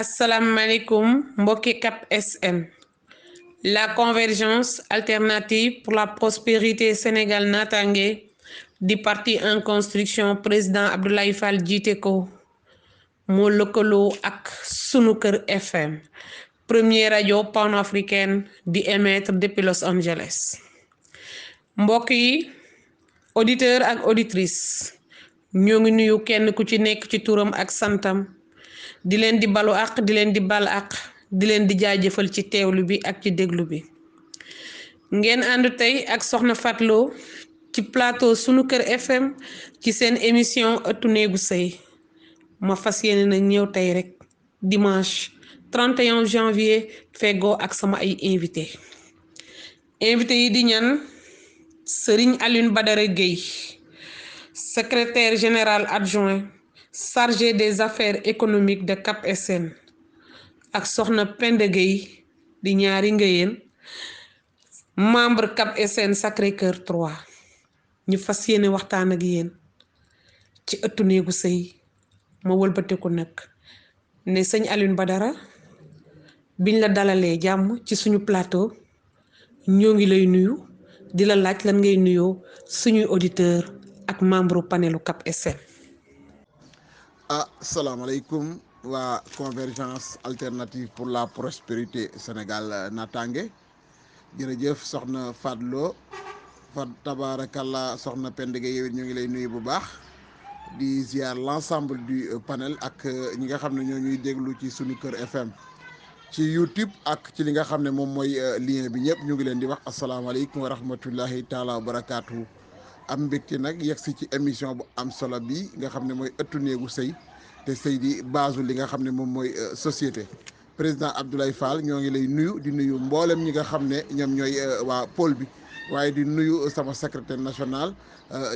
Assalamualaikum mbokki CAP SM la convergence alternative pour la prospérité Sénégal natangué di parti en construction président Abdoulaye Fall jiite ko moo lëkkaloo ak sunu kër FM première rajo panafricaine di émettre depuis Los Angeles mbokk yi auditeur ak auditrice ñoo ngi nuyu kenn ku ci nekk ci turam ak santam di leen di balu ak di leen di bal ak di leen di jaajëfal ci teewlu bi ak ci déglu bi ngeen ànd tey ak soxna Fatlo ci plateau sunu kër FM ci seen émission ëttu néegu sëy ma fas yéene na ñëw tey rek dimanche 31 janvier feggoo ak sama ay invité yi di ñan Serigne Alioune Badara Gueye secrétaire général adjoint chargé des affaires économiques de CAP SM ak soxna Penda Gueye di ñaari ngëyeen membre CAP SM Sacré-Cœur 3 ñu fas yéene waxtaan ak yéen ci ëttu néegu sëy ma wëlbateku nag ne sëñ Alioune Badara biñ la dalalee jàmm ci suñu plateau ñoo ngi lay nuyu di la laaj lan ngay nuyoo suñuy auditeur ak membre panelu CAP SM. Asalaamaaleykum waa convergence alternative pour la prospérité Sénégal natangué jërëjëf soxna Fadlo fa tabarakallah soxna Penda Gueye yow ñu ngi lay nuyu bu baax di ziar l'ensemble du panel ak ñi nga xam ne ñoo ñuy déglu ci sunu kër FM ci YouTube ak ci li nga xam ne moom mooy lien bi ñëpp ñu ngi leen di wax asalaamaaleykum wa rahmatullahi taala wa barakaatu. am mbégte nag yegsi ci émission bu am solo bi nga xam ne mooy ëttu néegu sëy te sëy di baasu li nga xam ne moom mooy société président Abdoulaye Fall ñoo ngi lay nuyu di nuyu mboolem ñi nga xam ne ñoom ñooy waa pôle bi waaye di nuyu sama secrétaire national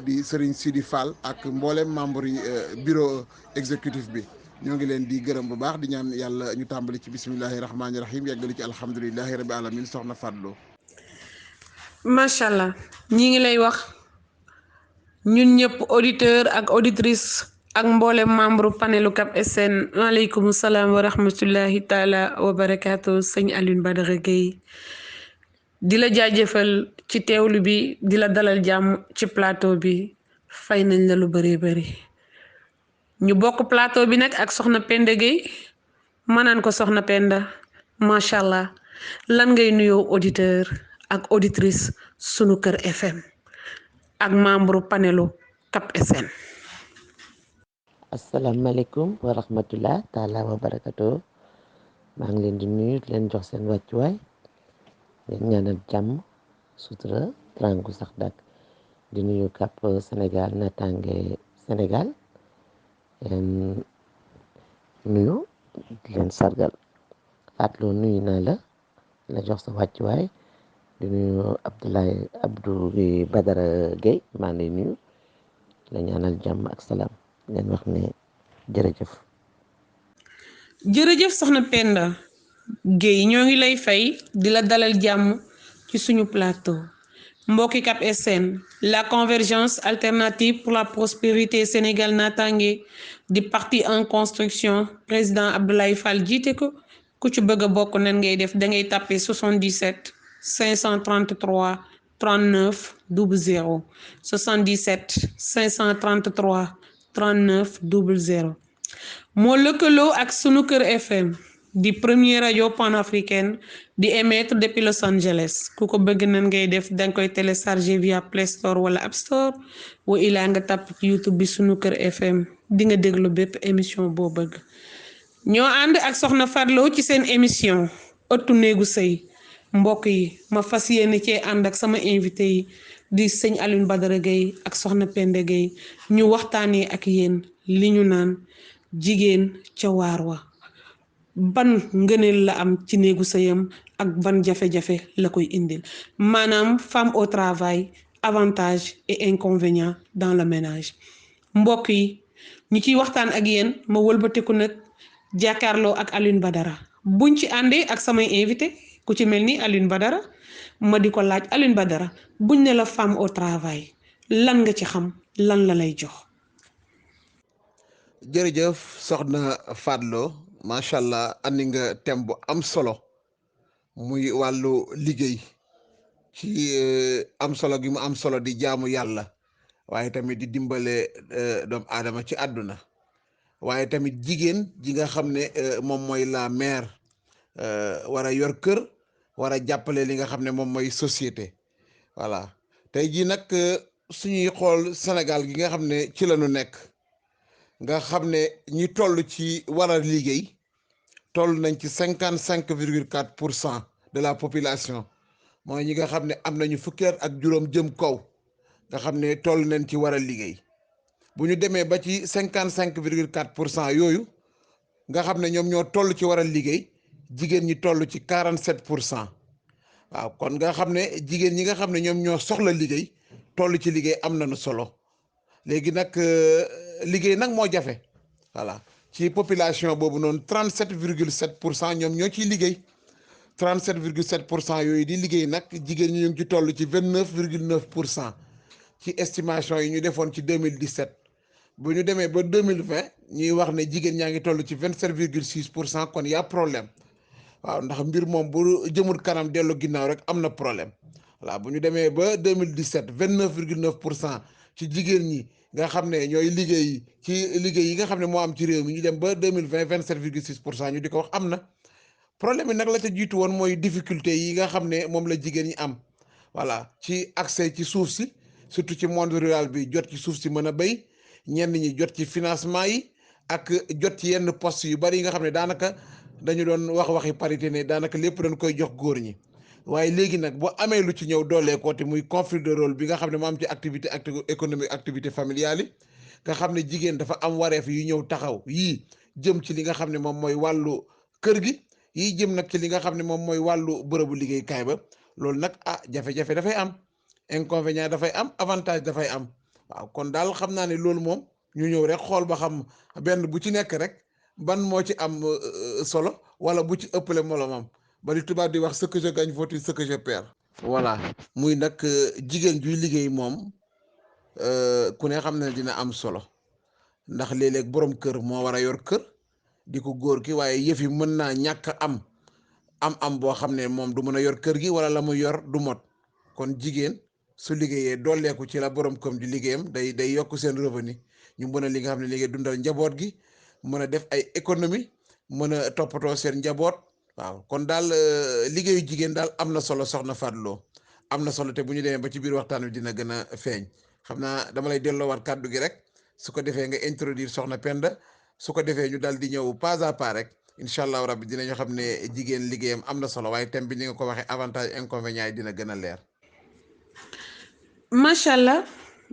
di Serigne Sidi Fall ak mboolem membre yi bureau exécutif bi ñoo ngi leen di gërëm bu baax di ñaan yàlla ñu tàmbali ci bismillahi rahmaani rahim yeggali ci alhamdulilahi rabbi alamin soxna Fadlo. macha allah ñi ngi lay wax ñun ñëpp auditeur ak auditrice ak mboolem membre panelu CAP SM waaleykum salaam wa rahmatullahi taala wa barakaatu sëñ Alioune Badara Gueye di la jaajëfal ci teewlu bi di la dalal jàmm ci plateau bi fay nañ la lu bëree bëri ñu bokk plateau bi nag ak soxna Penda Gueye ma naan ko soxna Penda macha allah lan ngay nuyoo auditeur ak auditrice sunu kër FM ak membre panelu CAP SM. asalaamaaleykum wa rahmatullah taala wa barakatu maa ngi leen di nuyu di leen jox seen wàccuwaay leen ñaanal jàmm sutura trangu sax dak di nuyu CAP Sénégal natangué Sénégal nuyu di leen sargal Fatou nuyu naa la jox sa wàccuwaay di nuyu Abdou Badara Gueye maa ngi lay nuyu la ñaanal jàmm ak salaam leen wax ne jërëjëf soxna Penda Gueye ñoo ngi lay fay di la dalal jàmm ci suñu plateau mbokki CAP SM la convergence alternative pour la prospérité Sénégal natangué di parti en construction président Abdoulaye Fall jiite ko ku ci bëgg a bokk nan ngay def da ngay tapé 77 533 39 00 77 533 39 00 moo lëkkaloo ak sunu kër FM di première rajo panafricaine di émettre depuis Los Angeles ku ko bëgg nan ngay def danga koy télécharger via Play Store wala App Store wa ilaa nga tàpp ci YouTube bi sunu kër FM di nga déglu bépp émission boo bëgg ñoo ànd ak soxna Fatlo ci seen émission ëttu néegu sëy mbokk yi ma fas yéene cee ànd ak sama invité yi di sëñ Alioune Badara Gueye ak soxna Penda Gueye ñu waxtaanee ak yéen li ñu naan jigéen ca waar wa ban ngëneel la am ci néegu sëyam ak ban jafe-jafe la koy indil maanaam femme au travail avantages et inconvénients dans le ménage mbokk yi ñu ciy waxtaan ak yéen ma wëlbatiku nag jàkkaarloo ak Alioune Badara buñ ci àndee ak samay invité ku ci mel ni Alioune Badara ma di ko laaj Alioune Badara buñ ne la femme au travail lan nga ci xam lan la lay jox. jërëjëf soxna Fadlo macha allah andi nga thème bu am solo muy wàllu liggéey ci am solo gi mu am solo di jaamu yàlla waaye tamit di dimbale doomu aadama ci àdduna waaye tamit jigéen ji nga xam ne moom mooy la mère war a yor kër war a jàppale li nga xam ne moom mooy société voilà tey jii nag suñuy xool Sénégal gi nga xam ne ci la ñu nekk nga xam ne ñi toll ci war a liggéey toll nañ ci 55,4% de la population mooy ñi nga xam ne am nañu fukki at ak juróom jëm kaw nga xam ne toll nañ ci war a liggéey bu ñu demee ba ci 55,4% yooyu nga xam ne ñoom ñoo toll ci war a liggéey jigéen ñi toll ci 47%. waaw kon nga xam ne jigéen ñi nga xam ne ñoom ñoo soxla liggéey toll ci liggéey am nañu solo léegi nag liggéey nag moo jafe voilà ci population boobu noonu 37,7% ñoom ñoo ciy liggéey 37,7% yooyu di liggéey nag jigéen ñi ñu ngi ci toll ci 29,9% ci estimation yi ñu defoon ci 2017 bu ñu demee ba 2020 ñuy wax ne jigéen ñaa ngi toll ci 27,6% kon y a problème. waaw ndax mbir moom bu jëmul kanam dellu ginnaaw rek am na problème voilà bu ñu demee ba 2017 29,9% ci jigéen ñi nga xam ne ñooy liggéey ci liggéey yi nga xam ne moo am ci réew mi ñu dem ba 2020 27,6% ñu di ko wax am na problème yi nag la ca jiitu woon mooy difficulté yi nga xam ne moom la jigéen ñi am voilà ci accès ci suuf si surtout ci monde rural bi jot ci suuf si mën a béy ñenn ñi jot ci financement yi ak jot ci yenn poste yu bari yi nga xam ne daanaka dañu doon waxi parité ne daanaka lépp dañ koy jox góor ñi waaye léegi nag boo amee lu ci ñëw doolee ko te muy conflit de rôle bi nga xam ne moo am ci activité économique activité familiale yi nga xam ne jigéen dafa am wareef yu ñëw taxaw yii jëm ci li nga xam ne moom mooy wàllu kër gi yii jëm nag ci li nga xam ne moom mooy wàllu bërëbu liggéeykaay ba loolu nag jafe-jafe dafay am inconvénient dafay am avantage dafay am waaw kon daal xam naa ne loolu moom ñu ñëw rek xool ba xam benn bu ci nekk rek ban moo ci am solo wala bu ci ëppale molomam ba di tubaab di wax ce que je gagne vaut ce que je perds. voilà muy nag jigéen juy liggéey moom ku ne xam ne dina am solo ndax léeg-léeg borom kër moo war a yor kër di ko góor ki waaye yëf yi mën naa ñàkk am boo xam ne moom du mën a yor kër gi wala la mu yor du mot kon jigéen su liggéeyee dooleeku ci la borom kër di liggéeyam day yokk seen revenu ñu mën a li nga xam ne liggéey dundal njaboot gi. mën a def ay économie mën a toppatoo seen njaboot waaw kon daal liggéeyu jigéen daal am na solo soxna Fatou Lo am na solo te bu ñu demee ba ci biir waxtaan wi dina gën a feeñ xam naa dama lay delloowaat kàddu gi rek su ko defee nga introduire soxna Penda su ko defee ñu daal di ñëw pas à pas rek incha allah rabbi dinañu xam ne jigéen liggéeyam am na solo waaye thème bi ni nga ko waxee avantage inconvénient yi dina gën a leer. macha allah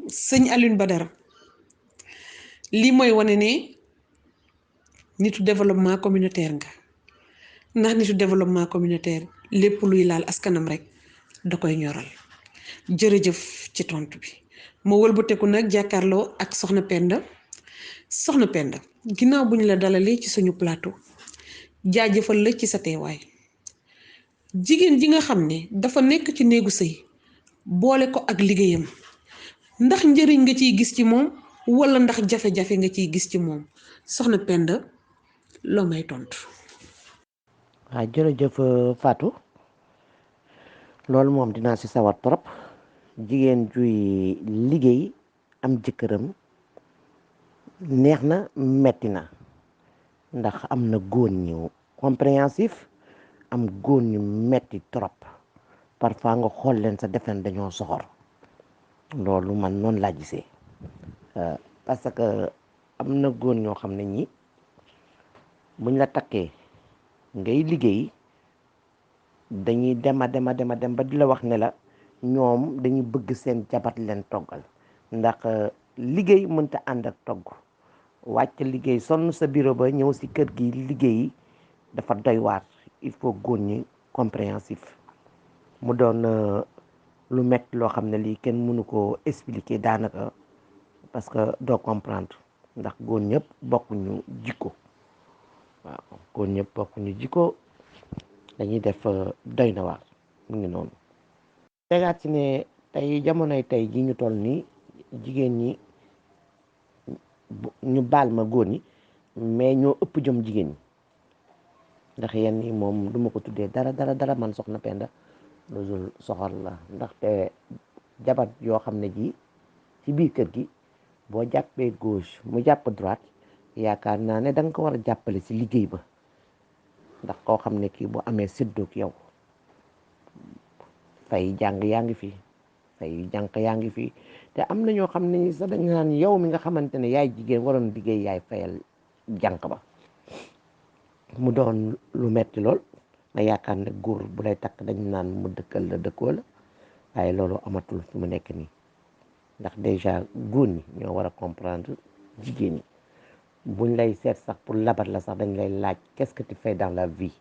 sëñ Alioune Badara lii mooy wane ne. nitu développement communautaire nga ndax nitu développement communautaire lépp luy laal askanam rek da koy ñoral jërëjëf ci tontu bi ma wëlbateku nag jàkkaarloo ak soxna Penda ginnaaw bu ñu la dalalee ci suñu plateau jaajëfal la ci sa teewaay jigéen ji nga xam ne dafa nekk ci néegu sëy boole ko ak liggéeyam ndax njëriñ nga ciy gis ci moom wala ndax jafe-jafe nga ciy gis ci moom soxna Penda loo may tontu. waaw jërëjëf Fatou loolu moom dinaa ci sawar trop jigéen juy liggéey am jëkkëram neex na metti na ndax am na góor ñu compréhensif am góor ñu metti trop parfois nga xool leen sa def leen dañoo soxor loolu man noonu laa gisee parce que am na góor ñoo xam ne ñi buñ la takkee ngay liggéey dañuy dem ba di la wax ne la ñoom dañuy bëgg seen jabar leen toggal ndax liggéey mënta ànd ak togg wàcc liggéey sonn sa bureau ba ñëw si kër gi liggéey dafa doy waar il faut góor ñi compréhensif mu doon lu metti loo xam ne lii kenn mënu ko expliquer daanaka parce que doo comprendre ndax góor ñëpp bokkuñu jikko waaw góor ñëpp bokkuñu jikko dañuy def doy na waar mu ngi noonu tegaat ci ne tey jamonoy tey ji ñu toll nii jigéen ñi ñu baal ma góor ñi mais ñoo ëpp jom jigéen ñi ndax yenn yi moom duma ko tuddee dara man soxna Penda lu dul soxor la ndaxte jabar yoo xam ne ji ci biir kër gi boo jàppee gauche mu jàpp droite yaakaar naa ne da nga ko war a jàppale ci liggéey ba ndax koo xam ne kii bu amee séddoog yow fay jàng yaa ngi fi fay jànq yaa ngi fi te am na ñoo xam ne sax dañ naan yow mi nga xamante ne yaay jigéen waroon liggéey yaay fayal jànq ba mu doon lu metti lool nga yaakaar ne góor bu lay takk dañ naan mu dëkkal la dëkkoo la waaye loolu amatul fi mu nekk nii ndax déjà góor ñi ñoo war a comprendre jigéen ñi buñ lay seet sax pour labat la sax dañ lay laaj qu'est-ce que tu fais dans la vie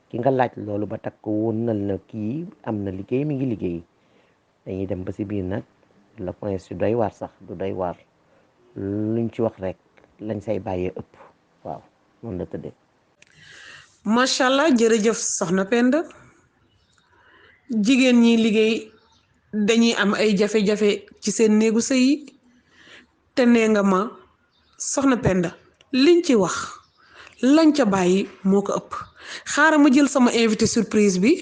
ki nga laaj loolu ba takk wónal na kii am na liggéey mi ngi liggéey dañuy dem ba si biir nag le point si doy waar sax du doy waar luñ ci wax rek lañ say bàyyee ëpp waaw noonu la tëddee. macha allah jërëjëf soxna Penda jigéen ñi liggéey dañuy am ay jafe-jafe ci seen néegu sëy yi te nee nga ma soxna Penda liñ ci wax lañ ca bàyyi moo ko ëpp xaaral ma jël sama invité surprise bi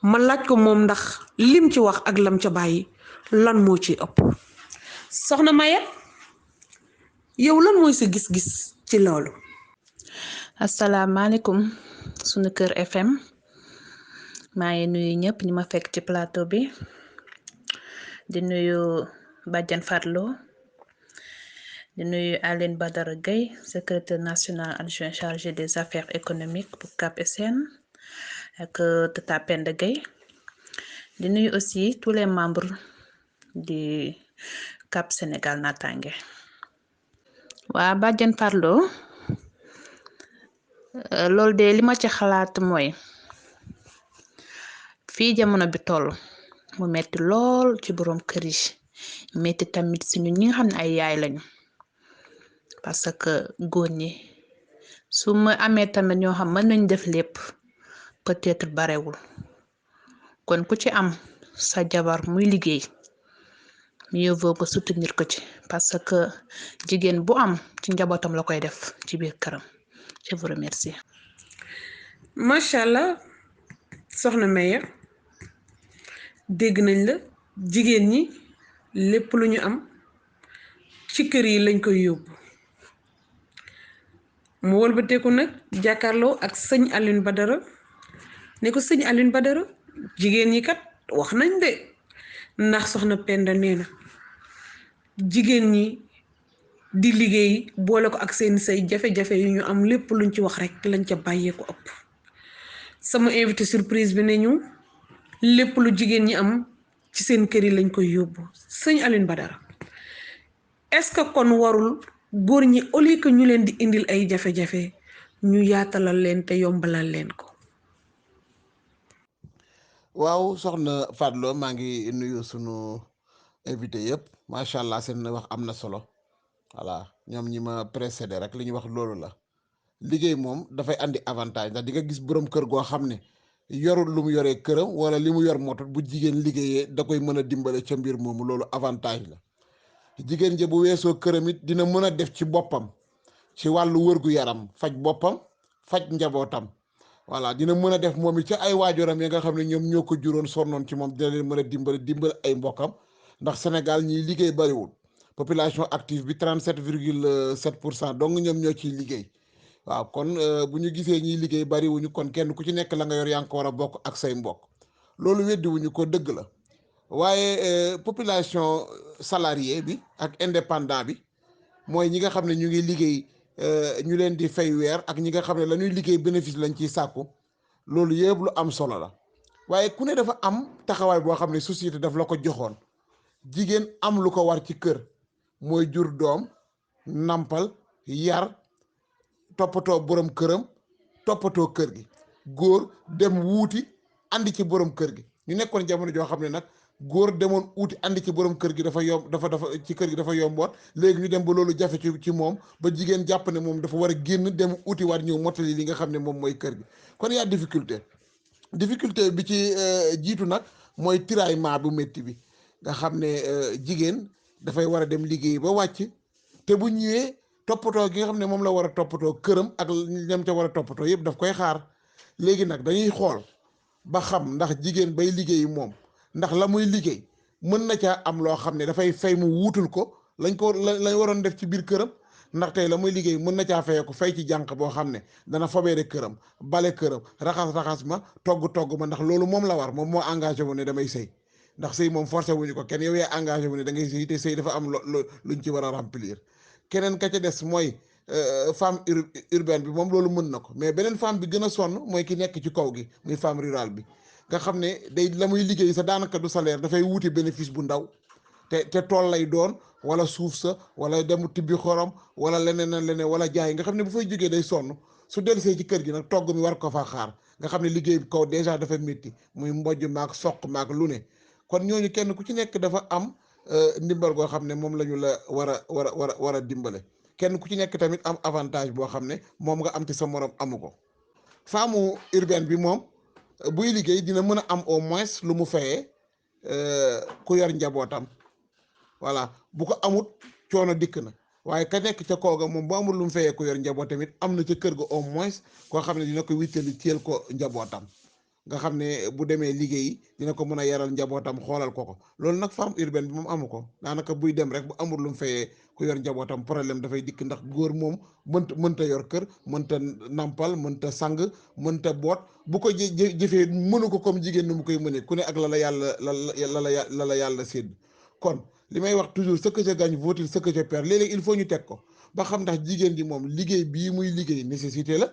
ma laaj ko moom ndax lim ci wax ak lam ca bàyyi lan moo ci ëpp soxna Maya yow lan mooy sa gis-gis ci loolu. asalaamaaleykum sunu kër FM maa ngi nuyu ñëpp ñi ma fekk ci plateau bi di nuyu Badiane Fatlo di nuyu Aline Badara Gueye secrétaire national adjoint chargé des affaires économiques pour CAP SN ak Tata Penda Gueye di nuyu aussi tous les membres du CAP Sénégal Natangué. waa Badiane Fatlo loolu de li ma ci xalaat mooy fii jamono bi toll mu metti lool ci borom kër yi metti tamit si ñun ñi nga xam ne ay yaay lañu parce que góor ñi su ma amee tamit ñoo xam mën nañ def lépp peut-être barewul kon ku ci am sa jabar muy liggéey mieux vaut nga soutenir ko ci parce que jigéen bu am ci njabootam la koy def ci biir këram. Je vous remercie. macha allah soxna Maya dégg nañ la jigéen ñi lépp lu ñu am ci kër yi lañ koy yóbbu mu wëlbateeku nag jàkkaarloo ak sëñ Alioune Badara ne ko sëñ Alioune Badara jigéen ñi kat wax nañ de ndax soxna Penda nee na jigéen ñi di liggéey boole ko ak seen say jafe-jafe yu ñu am lépp luñ ci wax rek lañ ca bàyyee ko ëpp sama invité surprise bi ne ñu lépp lu jigéen ñi am ci seen kër yi lañ koy yóbbu sëñ Alioune Badara est-ce que kon warul góor ñi au lieu que ñu leen di indil ay jafe-jafe ñu yaatalal leen te yombalal leen ko. waaw soxna Fadlo maa ngi nuyu sunu invité yëpp macha allah seen wax am na solo voilà ñoom ñi ma précédé rek li ñu wax loolu la liggéey moom dafay andi avantage ndax di nga gis borom kër goo xam ne yorul lu mu yoree këram wala li mu yor motot bu jigéen liggéeyee da koy mën a dimbale ca mbir moomu loolu avantage la jigéen ja bu weesoo këram it dina mën a def ci boppam ci wàllu wërgu yaram faj boppam faj njabootam voilà dina mën a def moom it ci ay waajuram yi nga xam ne ñoom ñoo ko juróon sonnoon ci moom dina leen mën a dimbali ay mbokkam ndax Sénégal ñiy liggéey bariwul population active bi 37,7% donc ñoom ñoo ciy liggéey waaw kon bu ñu gisee ñiy liggéey bariwuñu kon kenn ku ci nekk la nga yor yaa ngi ko war a bokk ak say mbokk loolu weddiwuñu ko dëgg la waaye population salarié bi ak indépendant bi mooy ñi nga xam ne ñu ngi liggéey ñu leen di fay weer ak ñi nga xam ne la ñuy liggéey bénéfice lañ ciy sàkku loolu yëpp lu am solo la waaye ku ne dafa am taxawaay boo xam ne société daf la ko joxoon jigéen am lu ko war ci kër mooy jur doom nampal yar toppatoo borom këram toppatoo kër gi góor dem wuuti andi ci borom kër gi ñu nekkoon jamono joo xam ne nag góor demoon uuti andi ci borom kër gi dafa yomb dafa ci kër gi dafa yomboon léegi ñu dem ba loolu jafe ci moom ba jigéen jàpp ne moom dafa war a génn dem uuti waat ñëw mottali li nga xam ne moom mooy kër gi kon yaa difficulté bi ci jiitu nag mooy tiraillement bu métti bi nga xam ne jigéen dafay war a dem liggéey ba wàcc te bu ñëwee toppatoo gi nga xam ne moom la war a toppatoo këram ak ñam ca war a toppatoo yëpp daf koy xaar léegi nag dañuy xool ba xam ndax jigéen bay liggéey moom ndax la muy liggéey mën na caa am loo xam ne dafay fay mu wuutul ko lañ waroon def ci biir këram. ndax tey la muy liggéey mën na caa fayee ko fay ci jànq boo xam ne dana fobeere këram bale këram raxas ma togg ma ndax loolu moom la war moom moo engagé wu ne damay sëy ndax sëy moom forcé wuñu ko kenn yow yaa engagé wu ne da ngay sëy te sëy dafa am luñ ci war a remplir. keneen ka ca des mooy femme urbaine bi moom loolu mën na ko mais beneen femme bi gën a sonn mooy ki nekk ci kaw gi muy femme rurale bi nga xam ne day la muy liggéey sa daanaka du salaire dafay wuti bénéfice bu ndaw te tool lay doon wala suuf sa wala dem tibbi xorom wala leneen wala jaay nga xam ne bu fay jógee day sonn su dellusee ci kër gi nag togg mi war ko faa xaar nga xam ne liggéey bi kaw dèjà dafa métti muy mbojj maak soq maak lu ne kon ñooñu kenn ku ci nekk dafa am ndimbal goo xam ne moom la ñu la war a dimbale kenn ku ci nekk tamit am avantage boo xam ne moom nga am ci sa morom amu ko. femme urbaine bi moom buy liggéey dina mën a am au moins lu mu fayee ku yor njabootam. voilà bu ko amut coono dikk na waaye ka nekk ca kooga moom bu amul lu mu fayee ko yor njaboot tamit am na ca kër ga au moins koo xam ne dina ko wittali téel ko njabootam nga xam ne bu demee liggéeyi dina ko mën a yaral njabootam xoolal ko loolu nag femme urbaine bi moom amu ko daanaka buy dem rek bu amul lu mu fayee ku yor njabootam problème dafay dikk ndax góor moom mënta yor kër mënta nampal mënta sang mënta boot bu ko jëfee mënu ko comme jigéen ni mu koy mënee ku ne ak la la yàlla sédd kon li may wax toujours ce que je gagne vaut-il ce que je perds léeg-léeg il faut ñu teg ko ba xam ndax jigéen ji moom liggéey bii muy liggéey nécessité la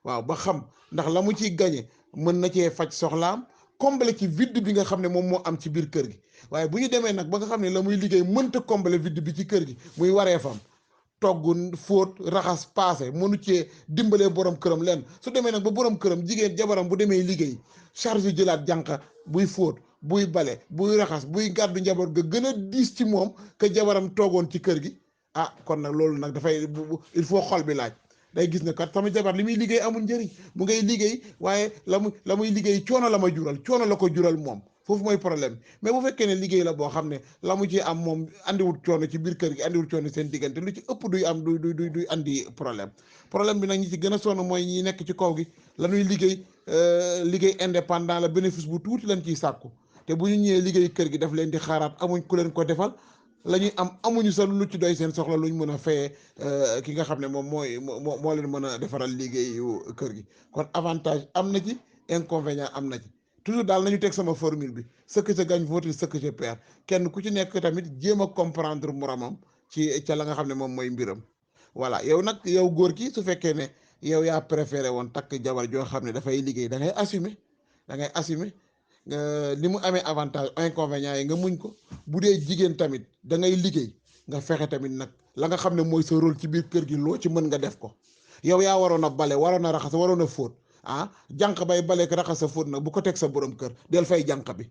waaw ba xam ndax la mu ciy gagné mën na cee faj soxlaam combler ci vide bi nga xam ne moom moo am ci biir kër gi waaye bu ñu demee nag ba nga xam ne la muy liggéey mënta combler vide bi ci kër gi muy waree fam togg fóot raxas paase mënu cee dimbalee borom këram lenn su demee nag ba borom këram jigéen jabaram bu demee liggéey charge jëlaat jànqa buy fóot buy bale buy raxas buy gàddu njaboot ga gën a diis ci moom que jabaram toogoon ci kër gi ah kon nag loolu nag dafay il faut xol bi laaj day gis ne kat sama jabar li muy liggéey amul njëriñ mu ngay liggéey waaye la muy liggéey coono la ma jural coono la ko jural moom foofu mooy problème mais bu fekkee ne liggéey la boo xam ne la mu ci am moom andiwut coono ci biir kër gi andiwut coono seen diggante lu ci ëpp duy am duy andi problème bi nag ñi ci gën a sonn mooy ñi nekk ci kaw gi la ñuy liggéey indépendant la bénéfice bu tuuti lañ ciy sàkku te bu ñu ñëwee liggéey kër gi daf leen di xaaraat amuñ ku leen ko defal la ñuy amuñu sax lu ci doy seen soxla luñ mën a fayee ki nga xam ne moom moo leen mën a defaral liggéeyu kër gi kon avantage am na ci inconvénient am na ci toujours daal nañu teg sama formule bi ce que je gagne vaut-il ce que je perds kenn ku ci nekk tamit jéem a comprendre moromam ci ca la nga xam ne moom mooy mbiram voilà yow nag yow góor ki su fekkee ne yow yaa préféré woon takk jabar joo xam ne dafay liggéey da ngay assumer li mu amee avantage inconvénients yi nga muñ ko bu dee jigéen tamit da ngay liggéey nga fexe tamit nag la nga xam ne mooy sa rôle ci biir kër gi loo ci mën nga def ko yow yaa waroon a bale waroon a raxas waroon a fóot jànq bay baleek raxas sa fóot nag bu ko teg sa borom kër del fay jànq bi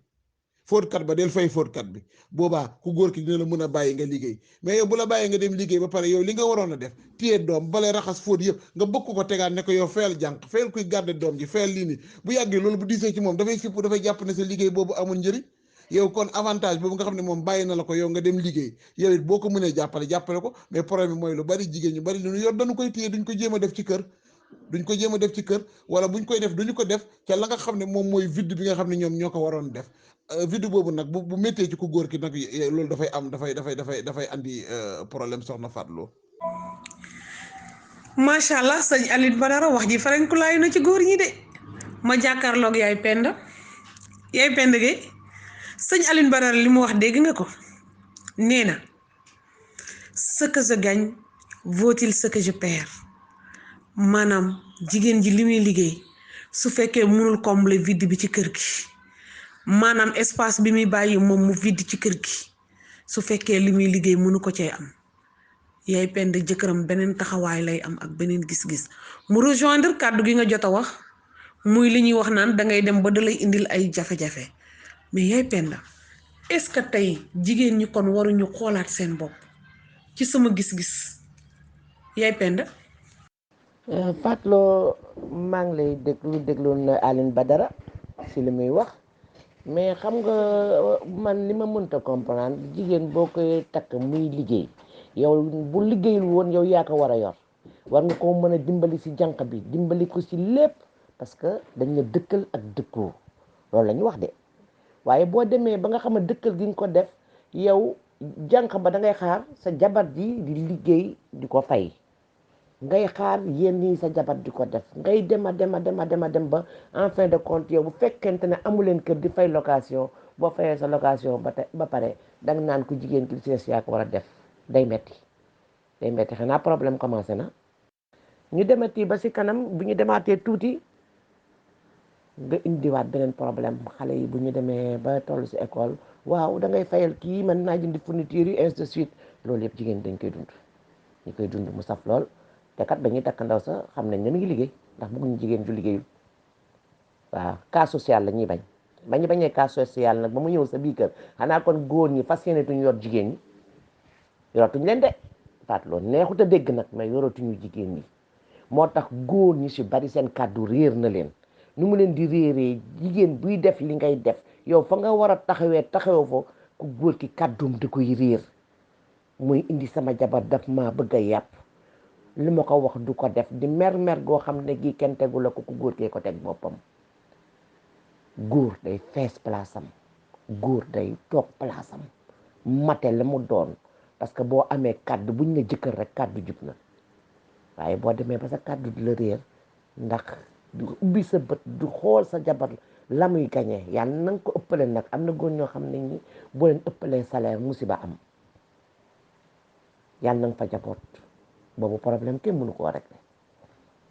fóotkat ba del fay fóotkat bi boobaa ku góor ki dina la mën a bàyyi nga liggéey mais yow bu la bàyyi nga dem liggéey ba pare yow li nga waroon a def téye doom bale raxas fóot yëpp nga bëgg ko tegaat ne ko yow fayal jànq fayal kuy garder doom ji fayal lii nii bu yàggee loolu bu diisee ci moom dafay fipp dafay jàpp ne sa liggéey boobu amul njëriñ yow kon avantage boobu nga xam ne moom bàyyi na la ko yow nga dem liggéey yow it boo ko mënee jàppale ko mais problème bi mooy lu bari jigéen ñu bari lu ñu yor dañu koy téye duñ ko jéem a def ci kër wala buñ koy def duñu ko def ca la nga xam ne moom mooy vide bi nga xam ne ñoom ñoo ko waroon def vide boobu nag bu méttee ci ku góor ki nag loolu dafay andi problème soxna Fatou. macha allah sëñ Alioune Badara wax ji farankulaayu na ci góor ñi de ma jàkkaarloog yaay Penda Gueye sëñ Alioune Badara li mu wax dégg nga ko nee na ce que je gagne vaut-il ce que je perds maanaam jigéen ji li muy liggéey su fekkee mënul combler vide bi ci kër gi maanaam espace bi muy bàyyi moom mu vide ci kër gi su fekkee li muy liggéey mënu ko cee am yaay Penda jëkkëram beneen taxawaay lay am ak beneen gis-gis mu rejoindre kàddu gi nga jot a wax muy li ñuy wax naan dangay dem ba da lay indil ay jafe-jafe mais yaay Penda est-ce que tey jigéen ñi kon waruñu xoolaat seen bopp ci sama gis-gis yaay Penda. Fatou maa ngi lay déglu na Alioune Badara si li muy wax mais xam nga man li ma mënta comprendre jigéen boo koy takk muy liggéey yow bu liggéeyul woon yow yaa ko war a yor war nga ko mën a dimbali si jànq bi dimbali ko si lépp parce que dañ la dëkkal ak dëkkoo loolu la ñu wax de waaye boo demee ba nga xam ne dëkkal gi nga ko def yow jànq ba da ngay xaar sa jabar ji di liggéey di ko fay ngay xaar yéen ñii sa jabar di ko def ngay dem ba en fin de compte yow bu fekkente ne amu leen kër di fay location boo fayee sa location ba pare danga naan ku jigéen ki ci yaa ko war a def day metti xanaa problème commencé na ñu demati ba si kanam bu ñu demaatee tuuti nga indiwaat beneen problème xale yi bu ñu demee ba toll si école waaw da ngay fayal kii man naa jëndi fourniture yi ainsi de suite loolu yëpp jigéen dañ koy dund ñu koy dund mu saf lool te kat ba ñuy takk ndaw sa xam nañ ne mi ngi liggéey ndax bëgguñu jigéen ju liggéeyul waaw cas social la ñuy bañ ba ñu bañee cas social nag ba mu ñëw sa biir kër xanaa kon góor ñi fas yéene tuñu yor jigéen ñi yoratuñ leen de Fatou loolu neexut a dégg nag mais yoratuñu jigéen ñi moo tax góor ñi si bari seen kàddu réer na leen nu mu leen di réeree jigéen buy def li ngay def yow fa nga war a taxawee fa ku góor ki kàddum da koy réer muy indi sama jabar daf ma bëgg a yàpp li ma ko wax du ko def di mer goo xam ne gi kenn tegu la ko ku góor kee ko teg boppam góor day fees place am góor day toog place am mate la mu doon parce que boo amee kàddu buñ ne jëkkër rek kàddu jub na waaye boo demee ba sa kàddu di la réer ndax du ubbi sa bët du xool sa jabar la muy gañee yàlla na nga ko ëppale nag am na góor ñoo xam ne ñi boo leen ëppalee salaire musiba am yàlla na nga fa jaboot boobu problème kenn mënu koo régler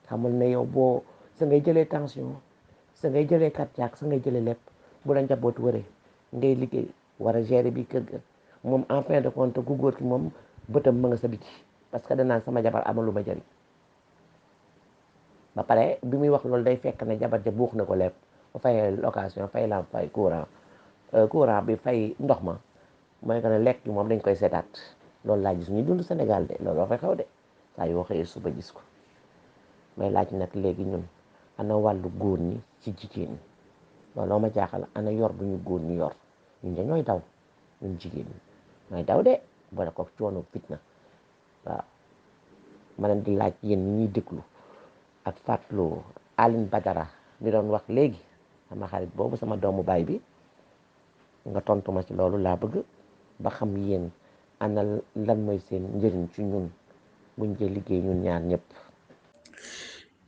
xamul ne yow boo sa ngay jëlee tension sa ngay jëlee cardiaque sa ngay jëlee lépp bu la njaboot wëree ngay liggéey war a gérer bi kër ga moom en fin de compte ku góor ki moom bëtam ma nga sa biti parce que danaan sama jabar amalu ma jëriñ ba pare bi muy wax loolu day fekk ne jabar ja buux na ko lépp ba fay location fay lampe fay courant bi fay ndox ma mooy que ne lekk gi moom dañ koy seetaat loolu laa gis ñu dund Sénégal de loolu fa xew de saa yoo xëyee suba gis ko may laaj nag léegi ñun ana wàllu góor ñi ci jigéen ñi looloo ma jaaxal ana yor bu ñu góor ñi yor ñun dañooy daw ñun jigéen ñi mooy daw de boole ko coono fitna waaw ma leen di laaj yéen ñi ñuy déglu ak Fatou Aline Badara mi doon wax léegi sama xarit boobu sama doomu baay bi nga tontu ma ci loolu laa bëgg ba xam yéen ana lan mooy seen njëriñ ci ñun buñ jël liggéey ñun ñaar ñëpp.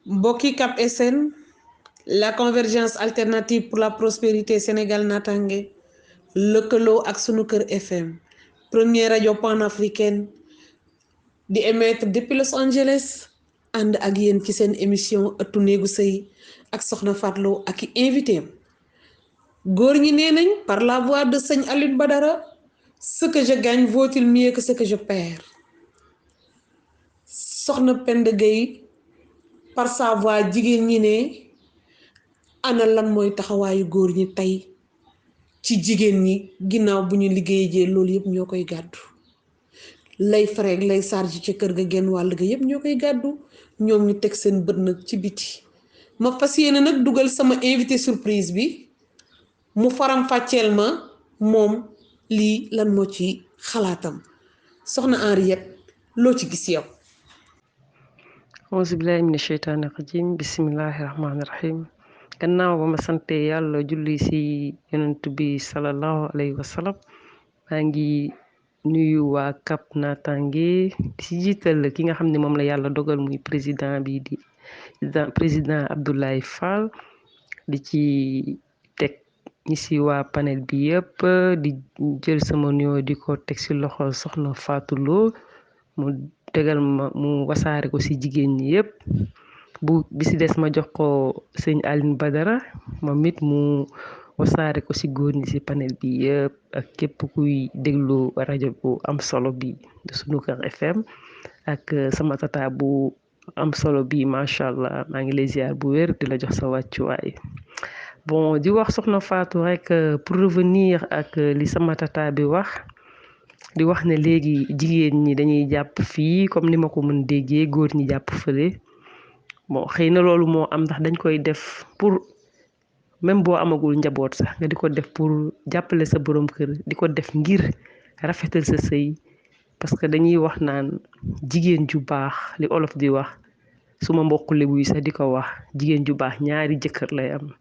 mbokki Cap SN la convergence alternative pour la prospérité Sénégal natangue lëkkaloo ak sunu kër FM première rajo panafricaine di émettre depuis Los Angeles ànd ak yéen ci seen émission ëttu néegu sëy ak soxna Fatou ak i invité am góor ñi nee nañ par la voix de sëñ Aline Badara ce que je gagne vaut-il mieux que ce que je perds soxna Penda Gueye par sa voix jigéen ñi ne ana lan mooy taxawaayu góor ñi tey ci jigéen ñi ginnaaw bu ñu liggéeyee loolu yëpp ñoo koy gàddu lay frais lay charge ci kër ga genn wàll ga yëpp ñoo koy gàddu ñoom ñu teg seen bët nag ci biti ma fas yéene nag dugal sama invité surprise bi mu faram fàcceel ma moom lii lan moo ci xalaatam soxna Henriette loo ci gis yow. auzu billahi mina sheytaani rajim bismillahi rahmaani rahim gannaaw ba ma sante yàlla julli si yonent bi sallallahu alayhi wa sallam maa ngi nuyu waa Cap Natangué si jiital ki nga xam ne moom la yàlla dogal muy président bi di président Abdoulaye Fall di ci teg ñi si waa panel bi yëpp di jël sama nuyoo di ko teg si loxo soxna Fatou Lo mu tegal ma mu wasaare ko si jigéen ñi yëpp bu bi si des ma jox ko sëñ Aline Badara moom it mu wasaare ko si góor ñi si panel bi yëpp ak képp kuy déglu rajo bu am solo bi de sunu kër FM ak sama tata bu am solo bi macha allah maa ngi lay ziar bu wér di la jox sa wàccuwaay bon di wax soxna Fatou rek pour revenir ak li sama tata bi wax di wax ne léegi jigéen ñi dañuy jàpp fii comme ni ma ko mën déggee góor ñi jàpp fële bon xëy na loolu moo am ndax dañ koy def pour même boo amagul njaboot sax nga di ko def pour jàppale sa borom kër di ko def ngir rafetal sa sëy parce que dañuy wax naan jigéen ju baax li olof di wax suma mbokk Lebu yi sax di ko wax jigéen ju baax ñaari jëkkër lay am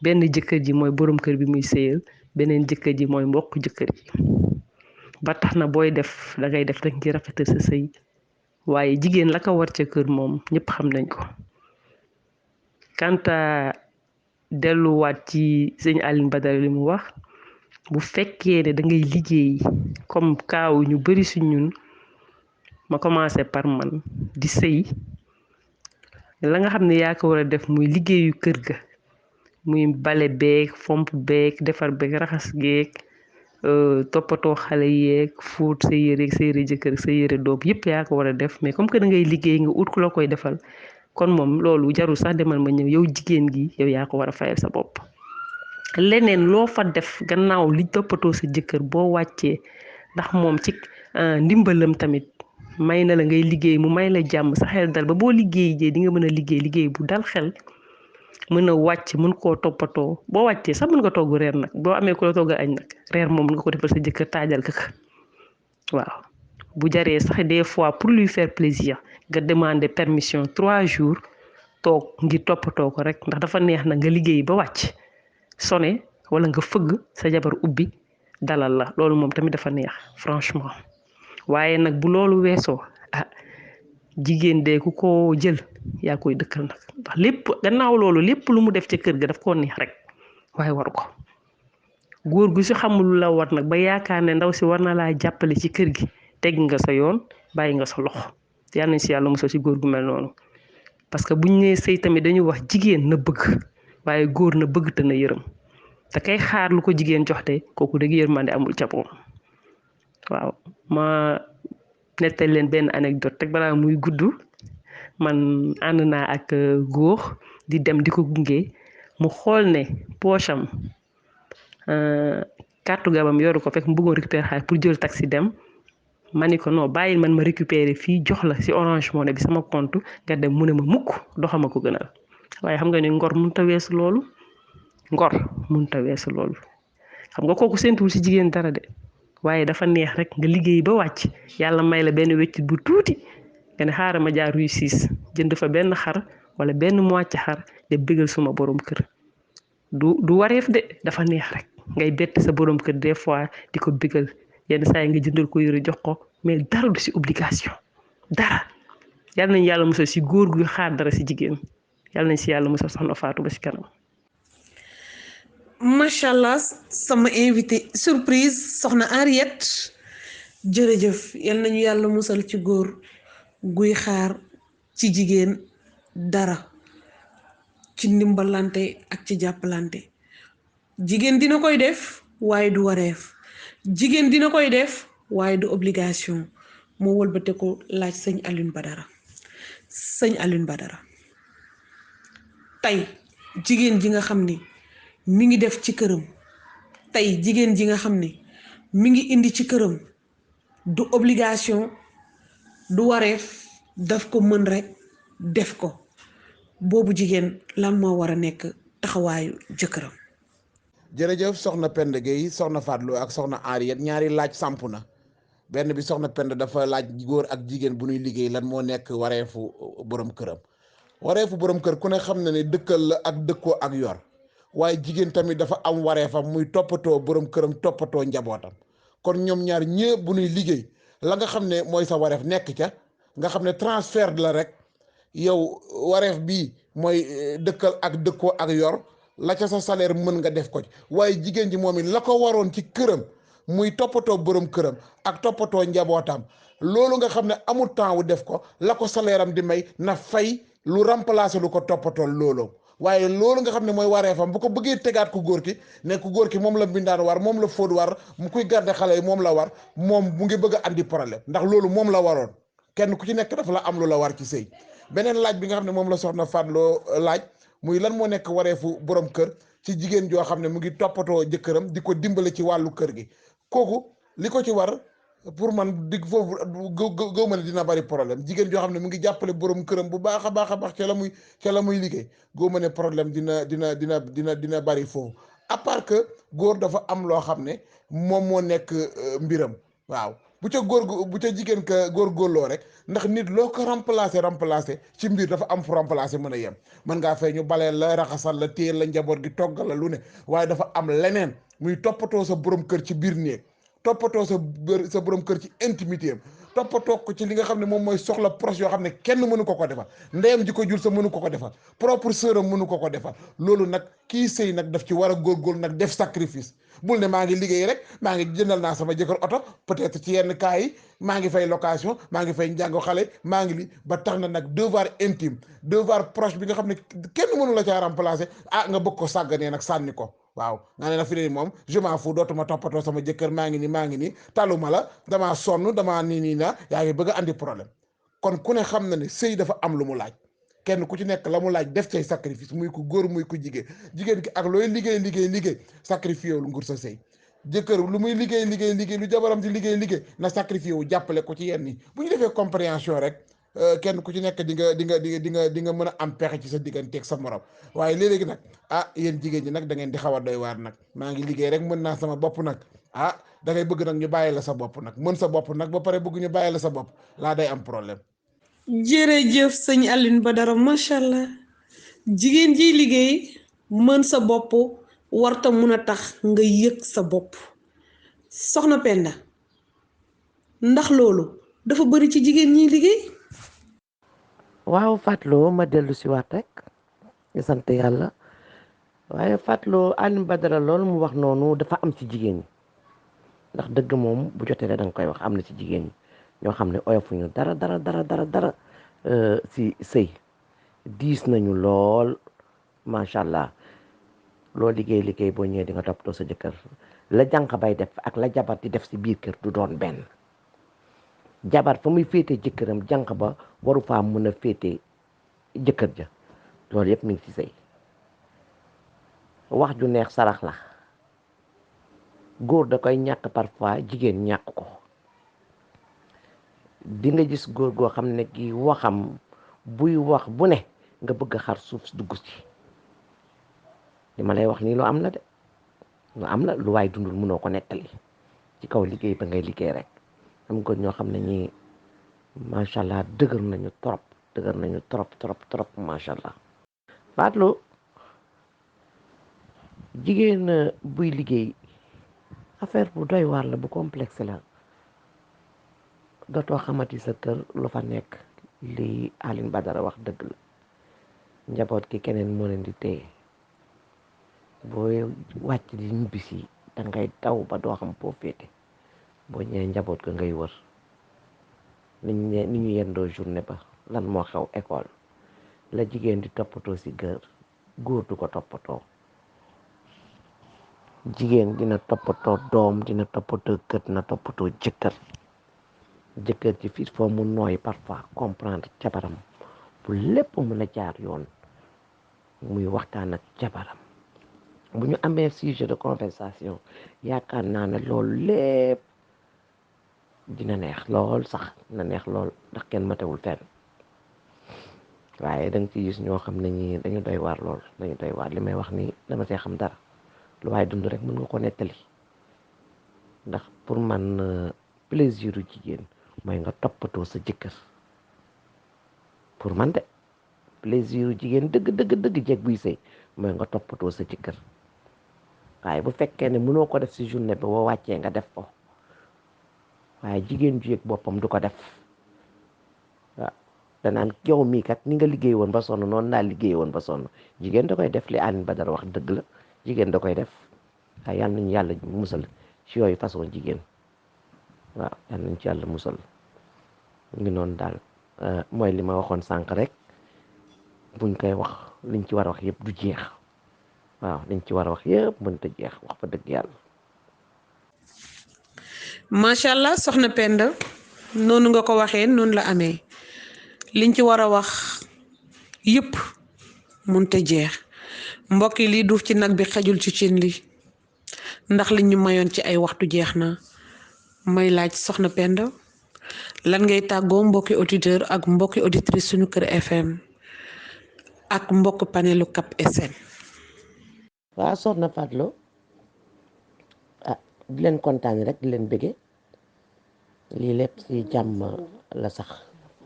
benn jëkkër ji mooy borom kër bi muy sëyal beneen jëkkër ji mooy mbokk jëkkër ji ba tax na booy def da ngay def rek ngir rafetal sa sëy waaye jigéen la ko war ca kër moom ñëpp xam nañ ko kanta delluwaat ci sëñ Aline Badara li mu wax bu fekkee ne da ngay liggéey comme kaaw ñu bari su ñun ma commencé par man di sëy la nga xam ne yaa ko war a def muy liggéeyu kër ga muy bale beeg fomp beeg defar beeg raxas geeg toppatoo xale yeeg fóot sa yére jëkkër sa yére doom yëpp yaa ko war a def mais comme que da ngay liggéey nga ut ku la koy defal kon moom loolu jarul sax demal ma ñëw yow jigéen gi yow yaa ko war a fayal sa bopp leneen loo fa def gannaaw li toppatoo sa jëkkër boo wàccee ndax moom ci ndimbalam tamit may na la ngay liggéey mu may la jàmm sa xel dal ba boo liggéey jee di nga mën a liggéey bu dal xel mën a wàcc mën koo toppatoo boo wàccee sax mën nga togg reer nag boo amee ku la togg añ nag reer moom nga ko defal sa jëkkër taajal ka waaw bu jaree sax des fois pour lui faire plaisir nga demander permission 3 jours toog ngir toppatoo ko rek ndax dafa neex na nga liggéey ba wàcc sone wala nga fëgg sa jabar ubbi dalal la loolu moom tamit dafa neex franchement waaye nag bu loolu weesoo jigéen de ku ko jël yaa koy dëkkal nag ndax lépp gannaaw loolu lépp lu mu def ca kër ga daf koo neex rek waaye waru ko góor gu si xamul la war nag ba yaakaar ne ndaw si war na laa jàppale ci kër gi teg nga sa yoon bàyyi nga sa loxo yal nañ si yàlla mosoo si góor gu mel noonu parce que buñ nee sëy tamit dañuy wax jigéen na bëgg waaye góor na bëgg te na yërëm te kay xaar lu ko jigéen joxte kooku dëgg yërmande amul ca moom waaw ma nettali leen benn anecdote rek balaa muy gudd man ànd naa ak góor di dem di ko gunge mu xool ne poche am carte gabam yoru ko fekk mu bëggoon récupérer xaalis pour jël taxi dem ma ni ko non bàyyil man ma récupérer fii jox la ci Orange Money bi sama compte nga dem mu ne ma mukk doxama ko gënal waaye xam nga ni ngor mënut a weesu loolu xam nga kooku séntuwul ci jigéen dara de waaye dafa neex rek nga liggéey ba wàcc yàlla may la benn weccit bu tuuti nga ne xaaral ma jaar Rue 6 jënd fa benn xar wala benn moitié xar de bégal suma borom kër du wareef de dafa neex rek ngay bett sa borom kër des fois di ko bégal yenn saa yi nga jëndal ko yore jox ko mais dara du ci obligation dara yal nañ yàlla musal ci góor gu xaar dara ci jigéen yal nañ ci yàlla musal soxna Fatou ba ci kanam. macha allah sama invité surprise soxna Henriette jërëjëf yal nañu yàlla musal ci góor guy xaar ci jigéen dara ci ndimbalante ak ci jàppalante jigéen dina koy def waaye du wareef jigéen dina koy def waaye du obligation moo wëlbate ko laaj sëñ Alioune Badara tey jigéen ji nga xam ni mi ngi def ci këram tey jigéen ji nga xam ne mi ngi indi ci këram du obligation du wareef daf ko mën rek def ko boobu jigéen lan moo war a nekk taxawaayu jëkkëram. jërëjëf soxna Penda Gueye soxna Fatou ak soxna Henriette ñaari laaj samp na benn bi soxna Penda dafa laaj góor ak jigéen bu ñuy liggéey lan moo nekk wareefu borom këram wareefu borom kër ku ne xam na ne dëkkal la ak dëkkoo ak yor waaye jigéen tamit dafa am wareefam muy toppatoo borom këram toppatoo njabootam kon ñoom ñaar ñëpp bu ñuy liggéey la nga xam ne mooy sa wareef nekk ca nga xam ne transfert la rek yow wareef bii mooy dëkkal ak dëkkoo ak yor la ca sa salaire mën nga def ko ci waaye jigéen ji moom it la ko waroon ci këram muy toppatoo borom këram ak toppatoo njabootam loolu nga xam ne amul temps wu def ko la ko salaire am di may na fay lu remplacer lu ko toppatoo loolu waaye loolu nga xam ne mooy wareefam bu ko bëggee tegaat ku góor ki ne ku góor ki moom la mbindaan war moom la fóot war mu kuy garder xale yi moom la war moom mu ngi bëgg a andi problème ndax loolu moom la waroon kenn ku ci nekk dafa la am lu la war ci sëy beneen laaj bi nga xam ne moom la soxna Fatou laaj muy lan moo nekk wareefu borom kër ci jigéen joo xam ne mu ngi toppatoo jëkkëram di ko dimbale ci wàllu kër gi kooku li ko ci war pour man dig foofu gëw ma ne dina bari problème jigéen joo xam ne mu ngi jàppale borom këram bu baax a baax ca la muy liggéey gëw ma ne problème dina bari foofu à part que góor dafa am loo xam ne moom moo nekk mbiram waaw bu ca jigéen ka góorgóorloo rek ndax nit loo ko remplacer ci mbir dafa am fu remplacer mën a yem. mën ngaa fay ñu baleel la raxasal la téyel la njaboot gi toggal la lu ne waaye dafa am leneen muy toppatoo sa borom kër ci biir néeg toppatoo sa borom kër ci intimité am toppatoo ko ci li nga xam ne moom mooy soxla proche yoo xam ne kenn mënu ko defal ndeyam ji ko jur sa mënu ko defal propre sœur am mënu ko defal loolu nag kii sëy nag daf ci war a góorgóorlu nag def sacrifice. bul ne maa ngi liggéey rek maa ngi jëndal naa sama jëkkër oto peut-être ci yenn cas yi maa ngi fay location maa ngi fay njàngo xale maa ngi li ba tax na nag devoir intime devoir proche bi nga xam ne kenn mënu la caa remplacer nga bëgg ko sàgganee nag sànni ko waaw nga ne na fi ne moom je m'en fous dootuma toppatoo sama jëkkër maa ngi nii taluma la damaa sonn damaa nii na yaa ngi bëgg a andi problème kon ku ne xam na ne sëy dafa am lu mu laaj kenn ku ci nekk la mu laaj def cay sacrifice muy ku góor muy ku jigéen ki ak looy liggéey sacrifié wul ngur sa sëy jëkkër lu muy liggéey lu jabaram di liggéey na sacrifié wu jàppale ko ci yenn yi bu ñu defee compréhension rek kenn ku ci nekk di nga mën a am pexe ci sa digganteeg sa morom waaye léegi nag yéen jigéen ñi nag da ngeen di xaw a doy waar nag maa ngi liggéey rek mën naa sama bopp nag da ngay bëgg nag ñu bàyyi la sa bopp nag mën sa bopp nag ba pare bëgg ñu bàyyi la sa bopp laa day am problème. jërëjëf sëñ Alioune Badara macha allah jigéen jiy liggéey mën sa bopp warta mun a tax nga yëg sa bopp soxna Penda ndax loolu dafa bari ci jigéen ñiy liggéey. waaw Fatloo ma dellu si waat rek di sant yàlla waaye Fatloo Alioune Badara loolu mu wax noonu dafa am ci jigéen ñi ndax dëgg moom bu jotee rek da nga koy wax am na ci jigéen ñi ñoo xam ne oyofuñu dara si sëy diis nañu lool macha allah loo liggéey boo ñëwee di nga toppatoo sa jëkkër la jànq bay def ak la jabar di def si biir kër du doon benn jabar fa muy féete jëkkëram jànq ba waru faa mën a féete jëkkër ja loolu yëpp mi ngi ci sëy wax ju neex sarax la góor da koy ñàkk parfois jigéen ñàkk ko di nga gis góor goo xam ne ki waxam buy wax bu ne nga bëgg a xar suuf dugg ci li ma lay wax nii lu am la de lu am la lu waay dundul mënoo ko nettali ci kaw liggéey ba ngay liggéey rek am góor ñoo xam ne ñi macha allah dëgër nañu trop macha allah. Fatou jigéen buy liggéey affaire bu doy waar la bu complexe la dootoo xamati sa kër lu fa nekk li Alioune Badara wax dëgg la njaboot gi keneen moo leen di téye booy wàcc di ñibbisi da ngay daw ba doo xam foo féete boo ñëwee njaboot ga ngay wër ni ñu yendoo journée ba lan moo xew école la jigéen di toppatoo si góor du ko toppatoo jigéen dina toppatoo doom dina toppatoo kër dina toppatoo jëkkër ci fii foo mu nooy parfois comprendre jabaram bu lépp mën a jaar yoon muy waxtaan ak jabaram bu ñu amee sujet de conversation yaakaar naa ne loolu lépp dina neex lool sax dina neex lool ndax kenn matewul fenn waaye da nga ci gis ñoo xam ne ñi dañu doy waar lool dañu doy waar li may wax ni dama see xam dara lu waaye dund rek mën nga ko nettali ndax pour man plaisir u jigéen mooy nga toppatoo sa jëkkër pour man de plaisir u jigéen dëgg jeeg buy sëy mooy nga toppatoo sa jëkkër waaye bu fekkee ne mënoo ko def si journée bi boo wàccee nga def ko waaye jigéen ju yëg boppam du ko def waaw danaan yow mii kat ni nga liggéey woon ba sonn noonu naa liggéey woon ba sonn jigéen da koy def li Alioune Badara wax dëgg la jigéen da koy def waaye yal nañu yàlla musal ci yooyu façon jigéen waaw yal nañu ci yàlla musal ngi noonu daal mooy li ma waxoon sànq rek buñ koy wax liñ ci war a wax yëpp du jeex waaw liñ ci war a wax yëpp mënta jeex wax fa dëgg yàlla. macha allah soxna Penda noonu nga ko waxee noonu la amee liñ ci war a wax yëpp mënta jeex mbokk yi lii duuf ci nag bi xajul ci cin li ndax liñ ñu mayoon ci ay waxtu jeex na may laaj soxna Penda lan ngay tàggoo mbokki auditeur ak mbokki auditrice suñu kër FM ak mbokk panelu Cap SN. waaw soxna Fatou di leen kontaan rek di leen bëggee lii lépp ci jàmm la sax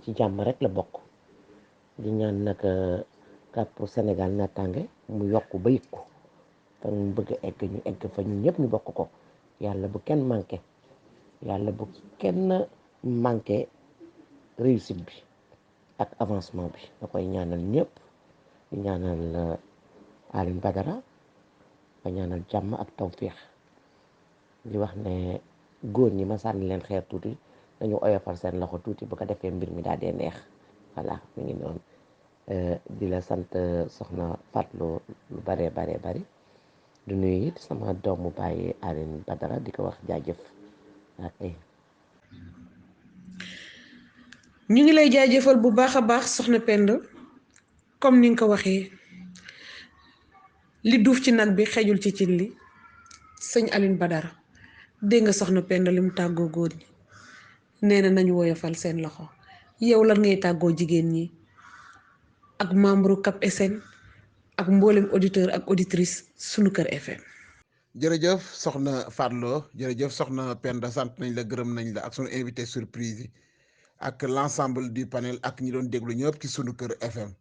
ci jàmm rek la bokk di ñaan nag kàpp Sénégal naataange mu yokk ba yëg ko fa ñu bëgg a egg ñu egg fa ñu ñëpp ñu bokk ko yàlla bu kenn manqué réussite bi ak avancement bi da koy ñaanal ñëpp di ñaanal Alioune Badara ba ñaanal jàmm ak tawféex di wax ne góor ñi ma sànni leen xeer tuuti dañu oyofal seen loxo tuuti bu ko defee mbir mi daal dee neex voilà mi ngi noonu di la sant soxna Fatou lu bari du nuyu it sama doomu bàyyi Alioune Badara di ko wax jaajëf ak ñu ngi lay jaajëfal bu baax a baax soxna Penda comme ni nga ko waxee li duuf ci nag bi xejul ci cin li sëñ Alioune Badara dégg nga soxna Penda li mu tàggoo góor ñi nee na nañu woyofal seen loxo yow lan ngay tàggoo jigéen ñi ak membre CAP SN ak mboolem auditeur ak auditrice sunu kër FM. jërëjëf soxna Fatou jërëjëf soxna Penda sant nañ la gërëm nañ la ak sunu invité surprise yi ak l'ensemble du panel ak ñi doon déglu ñëpp ci sunu kër FM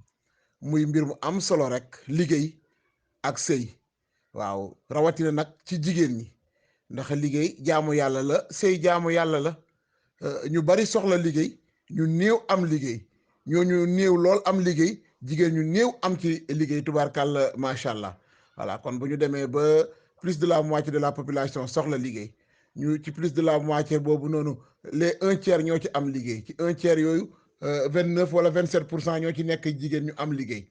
muy mbir mu am solo rek liggéey ak sëy waaw rawatina nag ci jigéen ñi ndax liggéey jaamu yàlla la sëy jaamu yàlla la ñu bari soxla liggéey ñu néew am liggéey ñooñu néew lool am liggéey jigéen ñu néew am ci liggéey tubaarkàlla macha allah voilà kon bu ñu demee ba plus de la moitié de la population soxla liggéey ñu ci plus de la moitié boobu noonu les 1/3 ñoo ci am liggéey ci 1/3 yooyu 29 wala 27% ñoo ci nekk jigéen ñu am liggéey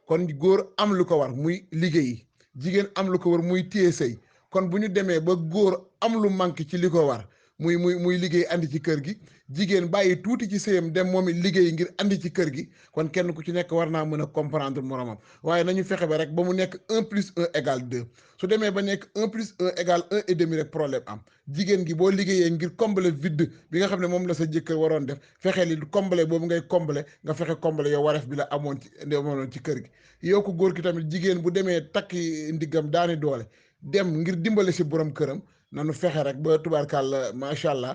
kon góor am lu ko war muy liggéey jigéen am lu ko war muy téye sëy kon bu ñu demee ba góor am lu manqué ci li ko war muy liggéey andi ci kër gi jigéen bàyyi tuuti ci sëyam dem moom it liggéey ngir andi ci kër gi kon kenn ku ci nekk war naa mën a comprendre moromam waaye nañu fexe ba rek ba mu nekk 1+1 = 2 su demee ba nekk 1+1 = 1,5 rek problème am jigéen gi boo liggéeyee ngir combler vide bi nga xam ne moom la sa jëkkër waroon def fexe li combler boobu ngay combler nga fexe combler yow wareef bi la amoon ci kër gi yow ko góor ki tamit jigéen bu demee takki ndiggam daani doole dem ngir dimbale si borom këram nanu fexe rek ba tubaarkàlla macha allah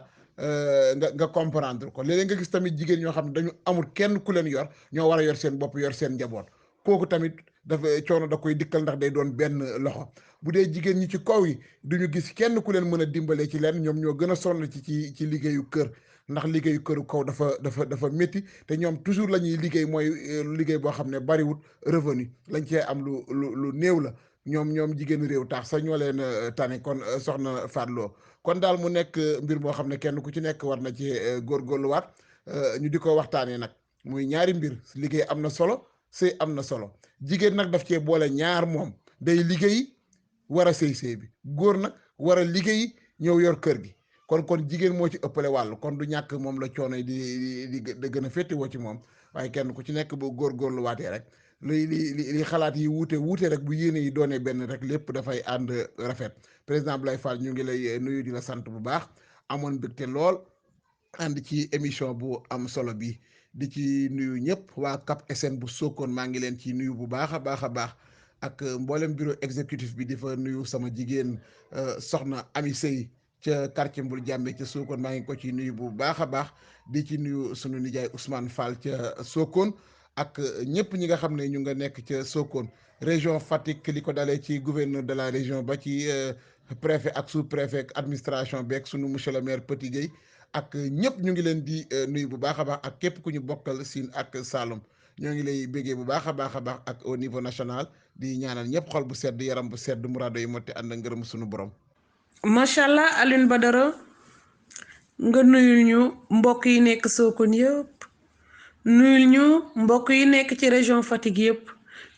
nga comprendre ko léeg-léeg nga gis tamit jigéen ñoo xam ne dañu amul kenn ku leen yor ñoo war a yor seen bopp yor seen njaboot kooku tamit dafa coono da koy dikkal ndax day doon benn loxo bu dee jigéen ñi ci kaw yi duñu gis kenn ku leen mën a dimbalee ci leen ñoom ñoo gën a sonn ci liggéeyu kër ndax liggéeyu këru kaw dafa métti te ñoom toujours la ñuy liggéey mooy liggéey boo xam ne bariwul revenu lañ cee am lu néew la ñoom jigéenu réew tax sax ñoo leen tane kon soxna Fatou kon daal mu nekk mbir moo xam ne kenn ku ci nekk war na ci góorgóorluwaat ñu di ko waxtaanee nag muy ñaari mbir liggéey am na solo sëy am na solo jigéen nag daf cee boole ñaar moom day liggéey war a sëy bi góor nag war a liggéey ñëw yor kër gi kon jigéen moo ci ëppale wàll kon du ñàkk moom la coono yi di gën a féetewoo ci moom waaye kenn ku ci nekk boo góorgóorluwaatee rek li xalaat yi wuute rek bu yéene yi doonee benn rek lépp dafay ànd rafet président Abdoulaye Fall ñu ngi lay nuyu di la sant bu baax amoon mbégte lool ànd ci émission bu am solo bi di ci nuyu ñëpp waa CAP SN bu Sokone maa ngi leen ci nuyu bu baax a baax a baax ak mboolem bureau exécutif bi di fa nuyu sama jigéen soxna Ami Sey ca quartier Mbul Jàmbe ca Sokone maa ngi ko ci nuyu bu baax a baax di ci nuyu sunu nijaay Ousmane Fall ca Sokone ak ñëpp ñi nga xam ne ñu nga nekk ca Sokone région Fatick li ko dalee ci gouverneur de la région ba ci préfet ak sous-préfet administration beeg sunu monsieur le maire Petit Gueye ak ñëpp ñu ngi leen di nuyu bu baax a baax ak képp ku ñu bokkal Sine ak Saloum ñoo ngi lay béggee bu baax a baax ak au niveau national di ñaanal ñëpp xol bu sedd yaram bu sedd muraado yi motti ànd ngërëm sunu borom. macha allah Alioune Badara nga nuyul ñu mbokk yi nekk Sokone yëpp nuyul ñu mbokk yi nekk ci région Fatick yëpp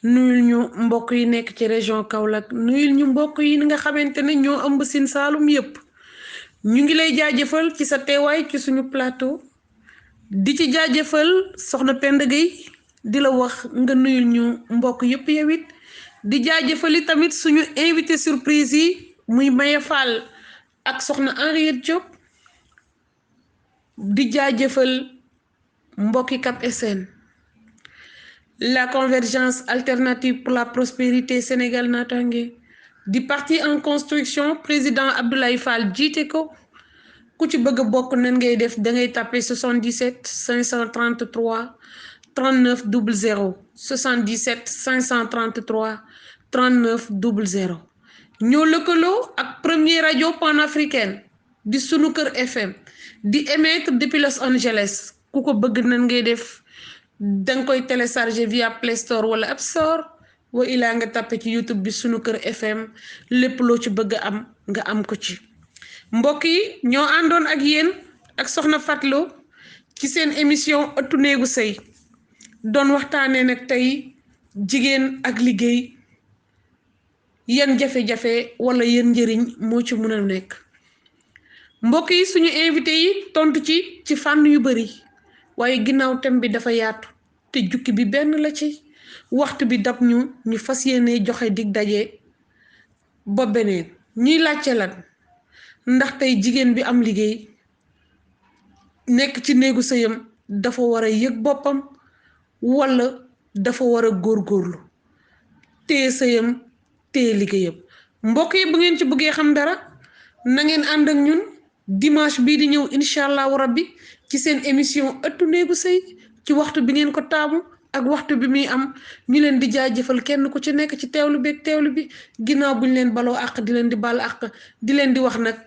nuyul ñu mbokk yi nekk ci région Kaolack nuyul ñu mbokk yi nga xamante ne ñoo ëmb Sine Saloum yëpp ñu ngi lay jaajëfal ci sa teewaay ci suñu plateau di ci jaajëfal soxna Penda Gueye di la wax nga nuyul ñu mbokk yëpp yow it di jaajëfali tamit suñu invité surprise yi muy Maye Fall ak soxna Henriette Diop di jaajëfal mbokki CAP SN la convergence alternative pour la prospérité Sénégal naataange di parti en construction président Abdoulaye Fall jiite ko ku ci bëgg a bokk nan ngay def da ngay tapé 77 533 39 00 77 533 39 00 ñoo lëkkaloo ak premier rajo panafricaine di sunu kër FM di émettre depuis Los Angeles ku ko bëgg nan ngay def danga koy télécharger via Play Store wala App Store wa ilaa nga tàppe ci YouTube bi sunu kër FM lépp loo ci bëgg am nga am ko ci mbokk yi ñoo àndoon ak yéen ak soxna Fatlo ci seen émission ëttu néegu sëy doon waxtaanee nag tey jigéen ak liggéey yan jafe-jafe wala yan njëriñ moo ci mën a nekk mbokk yi suñu invité yi tontu ci fànn yu bari waaye ginnaaw thème bi dafa yaatu te jukki bi benn la ci waxtu bi dab ñu fas yéene joxe dig daje ba beneen ñuy laajte lan ndax tey jigéen bi am liggéey nekk ci néegu sëyam dafa war a yëg boppam wala dafa war a góorgóorlu téye sëyam téye liggéeyam mbokk yi bu ngeen ci bëggee xam dara na ngeen ànd ak ñun dimanche bii di ñëw incha allahu rabbi ci seen émission ëttu néegu sëy ci waxtu bi ngeen ko taamu ak waxtu bi muy am ñu leen di jaajëfal kenn ku ci nekk ci teewlu bi ginnaaw buñ leen baloo àq di leen di bal àq di leen di wax nag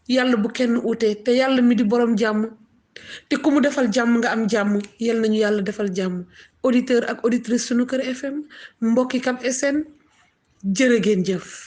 yàlla bu kenn uute te yàlla mi di borom jàmm te ku mu defal jàmm nga am jàmm yal nañu yàlla defal jàmm auditeur ak auditrice sunu kër FM mbokki Cap SN jërë ngeen jëf